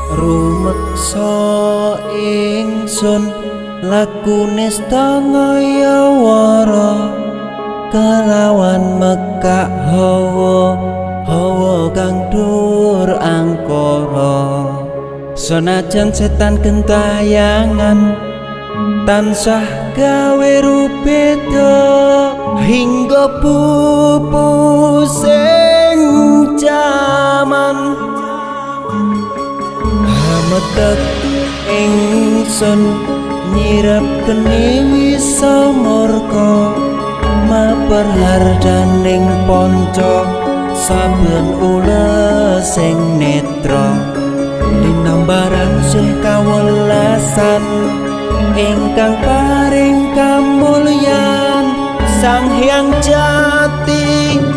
Rumeksa ingsun lakune ngaya wara kelawan mekak hawa hawa kang dur angkara. Senajan setan gentayangan tansah gawe rubeda hingga pupusing jaman. Hametek ingsun nyirep geni wisa murka maper hardaning panca saben ulesing netra linambaran sih kawelasan ingkang paring kamulyan Sang Hyang Jati.